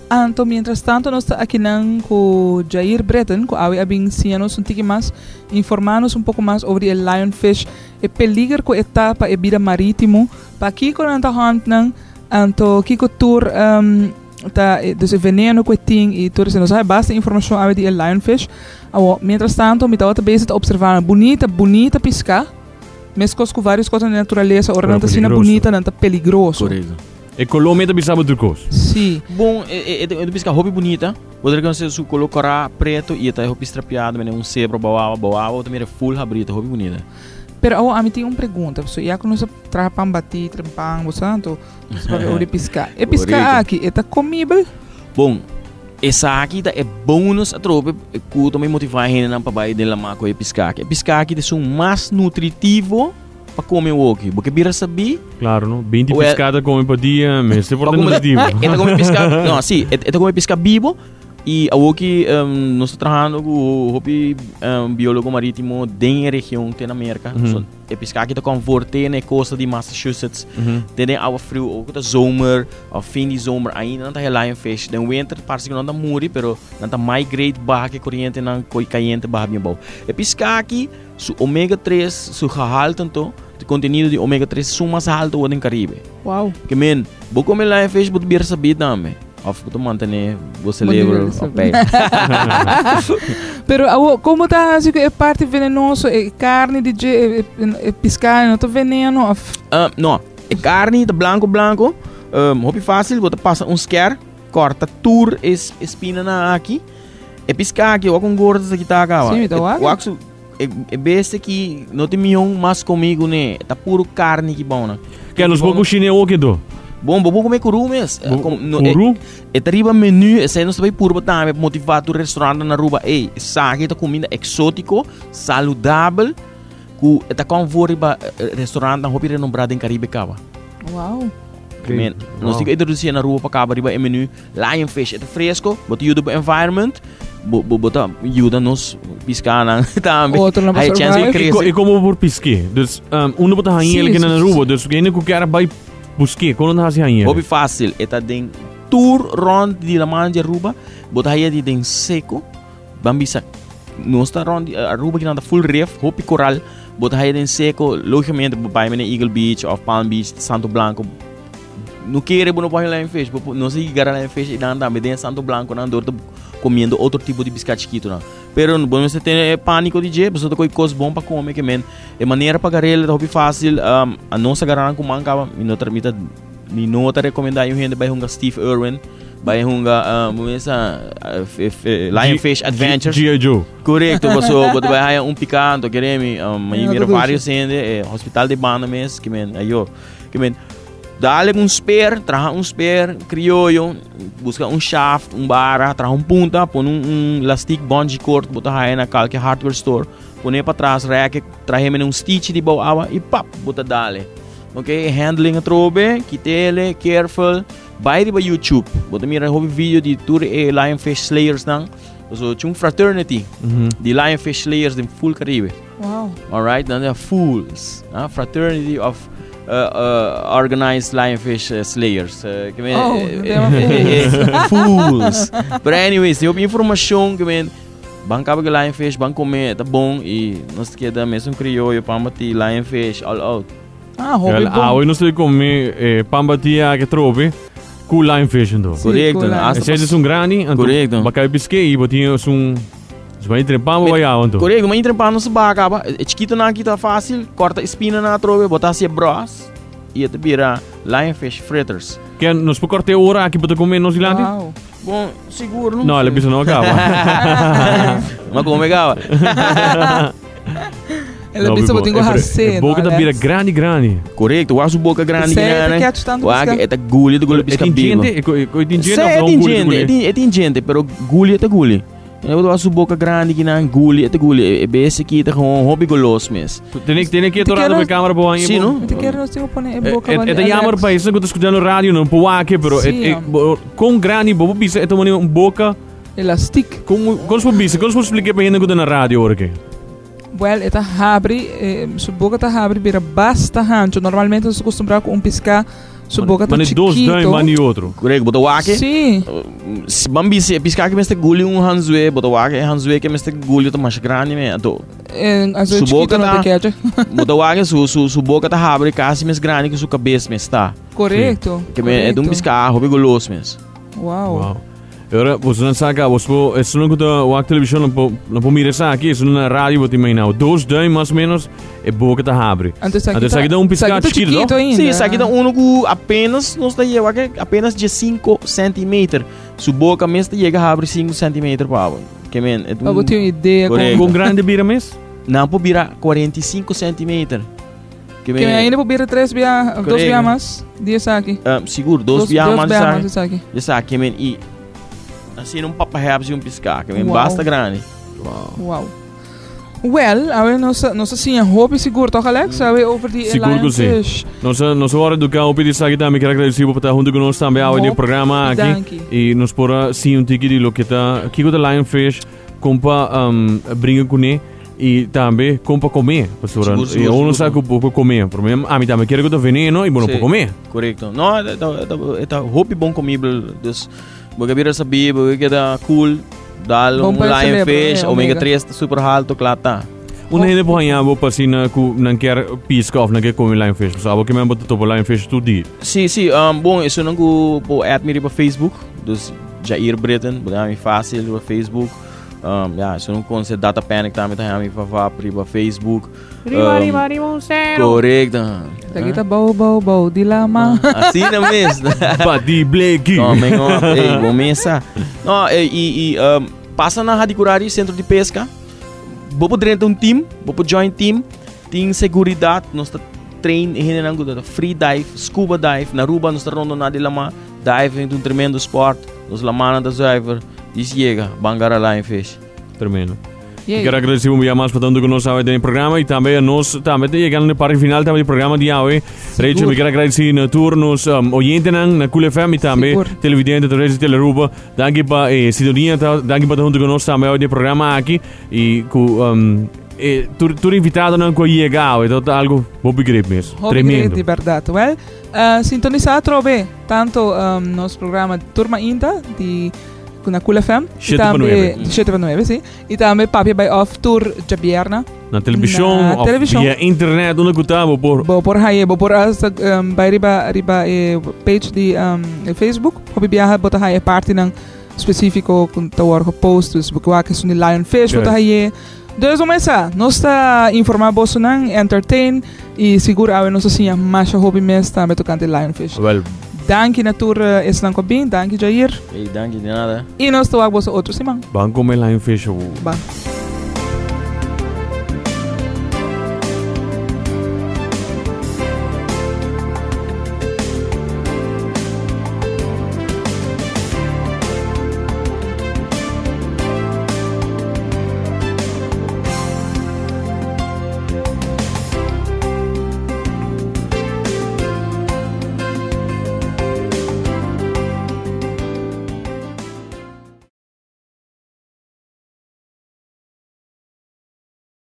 Anto mientras tanto nos ta akinan ku Jair Britten ku awe a bin siña nos un tiki mas, informa nos un poko mas over di e lionfish, e peliger ku e ta pa e bida maritimo, pakiko nan ta hunt nan, anto kiko tur ta dus e veneno ku e tin i tur esei. Nos a haya basta informashon awe di e lionfish. Awo mientras tanto mi tabata bezig ta observa nan bunita bunita piská, meskos ku varios kos den naturalesa ora nan ta asina bunita nan ta peligroso. Korekto. E koló mi ta bisa bo tur kos. Sí. Bon, e e e pisca hopi bunita. Bo ta reconoce su color cora, preto y e ta hopi strapiado mene un zebra bou awa, bou awa bo ta mira full habri, ta hopi bunita. Pero awo ami tin un pregunta, pasobra ya cu nos a traha pan bati, traha pan, bo sa, anto nos a papia over di pisca. E pisca aki, e ta comibel? Bon, esaki ta e bonus atrobe cu ta motiva hendenan pa bay den lama cu e pisca aki. E pisca aki ta esun mas nutritivo. Pa come woki. Bo ke bira sabí? Claro, no? 20 Well, piscá ta come pa dia, mester por Pa ta come- nutritivo. E ta come piscá, no, sí, e, e ta come piscá bibo. Y awoki um, nos ta trahando ku hopi um, biólogo marítimo den e region te na Merka. Mhm. So, e piscá aki ta conforte na e costa di Massachusetts. Mhm. Te den awa friu, ook ta zomer, of fin di zomer, ainda nan ta haya lionfish. Den winter parse ku nan ta muri, pero nan ta migrate baha ke corrientenan koi cayente baha bien bou. E piscá aki Su omega 3, su gehalte anto, di contenido di omega 3 su mas alto word den Caribe. Wow. Ke men, bo come lionfish bo ta bira sabí tambe. Of bo ta mantene bo celebro nivel op peil. Pero awo, como ta haci cu e parti venenoso, e carne di dje, e, e, e pisca no ta veneno of? Uh, no, e carne ta blanco blanco. Um, hopi fácil, bo ta pasa un sker, corta tur e, e spina na aki. E pisca aki, wak un gordo sa kita acaba. Sí, mi ta wak. Wak su, e, e bestia ki no tin mion mas comigo ne. Ta puro carne ki bona. Ke nos bo cushine o ke do? Bon, bo bo come curu mes. Bo- Com, no, e, Curu? e ta riba menu, esei nos ta bay purba tambe pa motiva tur restaurant na Aruba. Ey, esaki ta comida exotico, saludabel, ku e ta con voor riba restaurant nan hopi renombra den Caribe caba. Wow. Men, nos tin ku introduci na Aruba pa caba riba e menu. Lionfish e ta fresco, bo ta yuda bo environment, bo, bo, bo ta yuda nos piscanan tambe. Otro nan pa Hay chance survive. di E, co- crece. e como por pisque. Dus um, uno bota Sí, hanhel que na sí, Aruba. Dus kene ku kier bai busque, kono na hasi hanhel. Hopi fácil, e ta den tur rond di laman di Aruba, bo ta haya di den seco, ban bisa nos ta rond di Aruba ki nan ta full reef, hopi coral, bo ta haya den seco, logicamente bo bai mene Eagle Beach of Palm Beach, Santo Blanco, No kere bo no por haña lionfish, bo no si gara lionfish y nan tambe den Santo Blanco nan door ta comiendo otro tipo di pisca chikito nan. Pero bo no mester tene panico di dje, pasobra ta coy cos bon pa come ke men. E manera pa gar'el ta hopi facil, um, a nos a gara nan cu man caba, mi no ta, mi ta, mi no ta recomenda un hende bay hunga Steve Irwin, bay hunga, um, bo mesa, Lionfish Adventures. G.I. Joe. Correcto, paso bo ta bay haya un pica, anto kere mi, um, mi mira varios hende, e hospital di banda mes, ke men, ayo. Ke men, dale un speer, traha un speer crioyo, busca un shaft, un bara, traha un punta, pone un, un lastik bungee cord, bo ta haya na kalke hardware store, pone pa tras, rek, trahe mene un stitch di bou awa y pap, bo ta dale. Ok, handling atrobe, kitele, careful, bai riba YouTube, bo ta mira hopi video di tur e lionfish slayers nan, so un fraternity mm -hmm. di lionfish slayers den full Caribe. Wow. Alright, dan de fools. Uh, fraternity of uh, uh, organized lionfish uh, slayers. Uh, que men, oh, eh, fools. But anyways, tem informação que men ban cabo que lionfish, ban comer, tá bom e nós queda mesmo crioulo, pambati, lionfish, all out. Ah, hopi Wel, bom. awe nos te come eh, pambatia que trobe ku lionfish ando. Sí, Correcto. ku lionfish. Hasta Ese es un grani, anto Correcto. bakay piske y botin es un Se vai trepar, vai aonde? Correcto, maar trepar no se ba acaba. E chiquito na aqui tá fácil, corta espina na trove, botar se bros e te bira lionfish fritters. Que nos por corte hora aqui para comer nos dilante? Wow. Bom, seguro não. No, ele bisa não acaba. Mas como acaba? Ele bisa botin go hase. Boca tá bira grande grande. Correcto, wa su boca grande grande. Sei, tanto Wa é ta guli, guli É pisca tem bibo. gente, é tem gente, Sei, é não tem guli, gente, guli. é tem gente, pero guli é ta guli. E bo ta su boca grandi ki nan guli, e ta guli. E bestia ki ta gewoon hopi golos mes. Tiene tiene que Te tornar quero- na câmera boa aí. Sí, no? Te quero nos tengo pone en boca. É é jammer pa isso que eu tô escutando rádio não po aqui, pero Sí, é com grande bobo bisa é tomando um boca Elastic. com com se bisa, com se explica para gente que tá na rádio ora que. Well, eta habri, eh, su boca ta habri bira basta hancho. Normalmente nos acostumbra com um pisca. Su boca ta Mane dos duim chiquito. banda di otro. Correcto, bo ta wak e. Sí. Si ban bisa e pisca aki mester guli un hanzue, bo ta wak e hanzue ke mester guli ta masha grandi me. Anto, En anzo Su chiquito boca no ta- te keche. bo ta wak su, su, su boca ta habri casi mes grandi ku su cabes mes ta. Correcto. Ke me, é un correcto. pisca hopi golos mes. Wow. Wow. E ora, você não sabe, você po, se não kuta wak televisão, não po, não po mira essa aqui, se não na rádio, você imagina, dois duim mais ou menos, e boca tá abre. Antes aqui Antes aqui dá um piscar tá chiquito, chiquito não? ainda. Sí, esaki ta uno ku apenas nos ta yega ke apenas de 5 centimeter. Su boca mes ta yega habri 5 centimeter pa abo. Ke men, é Pa bo tin un idea Correcto. Com grande bira mes? Nan por bira 45 centimeter. Ke Que ainda por tres via, dos Correcto. via mas, dies aqui. Sigur, dos bia dos mas bia esaki. mas esaki. Esaki, ke men, i asina un papahèps i un piská, ke men Wow. basta grandi. Wow. Wow. Well, awe nos nos siña hopi sigur toch Alex? Awe over die Sigur ku si. lionfish. Nos nos ora educar o pedir aqui também, quero agradecer por estar junto conosco também ao Hopi programa aqui. danki. E nos por sim um tiki de lo que tá, aqui com lionfish, compa brinca com ele e também compa comer, pastora. Sigur, sigur, E uno sigur. sabe que pouco comer, problema, a mim também quero que tá veneno e bom, não Sí. pode comer. Correcto. No, e ta hopi bon comibel. Dus, bo ke bira sabi, bo ke keda cool, dal Bon un pa e lionfish, celebro, omega omega. 3 ta super halto, kla ta. Un hende por haña bo pa asina ku nan kier pisca of nan kier come lionfish. So abo ke men bo ta topa lionfish tur dia. Sí, sí, bon, esun nan ku por add mi riba Facebook, dus Jair Britten, bo ta haña mi fácil riba Facebook. Ja, esun nan konoce Data Panic tambe ta haña mi fafap riba Facebook. Riba, riba, riba un cero. Correcto. Taki ta bou bou bou di lama. Asina mes. Badi bleki. No, men op, ey, bo mesa. No, ey, i, pasa na Hadicurari, centro di pesca. Bo por drenta un team, bo por join team. Tin seguridad, nos ta train hendenan ku ta free dive, scuba dive. Na Aruba nos ta rondona di lama. Diving ta un tremendo sport. Nos lamanan ta zuiver. Dis yega, ban gara lionfish. Tremendo. Yay. Quiero agradecer un día más por tanto que nos sabe del programa y también nos también te llegan al parte final también del programa de hoy. Rachel, me quiero agradecer na turnos oyentes na Cool FM y también Sigur. televidente a través de Teleruba. Danke pa sintonía, danke pa junto con nos también hoy del programa aquí y cu tur tur invitado nan cu llega hoy, dat algo hopi great mes. Hopi Tremendo. great, di berdad. Well, sintonisa atrobe tanto nos programa Turma Inta di na Cool FM. Y Siete pa tambe nuebe. Siete pa nuebe, si. Y tambe Papia by Off Tour djabierna. Na television, Na of television. via internet, unda cu ta, bo por. Bo por haye, bo por hasta bay riba, riba e page di e Facebook. Hopi biaha bo ta haye partinan specifico cu ta wordo gepost. Dus bo wak esun di Lionfish bo ta haye. Dus om esa, nos ta informa bosonan, entertain y sigur awe nos a siña masha hopi mes tambe tocante Lionfish. Wel. Danki na tur esnan cu a bin, danki Jair. Ey, danki, de nada. Y nos ta wak boso otro siman. Ban come Lionfish. Ban.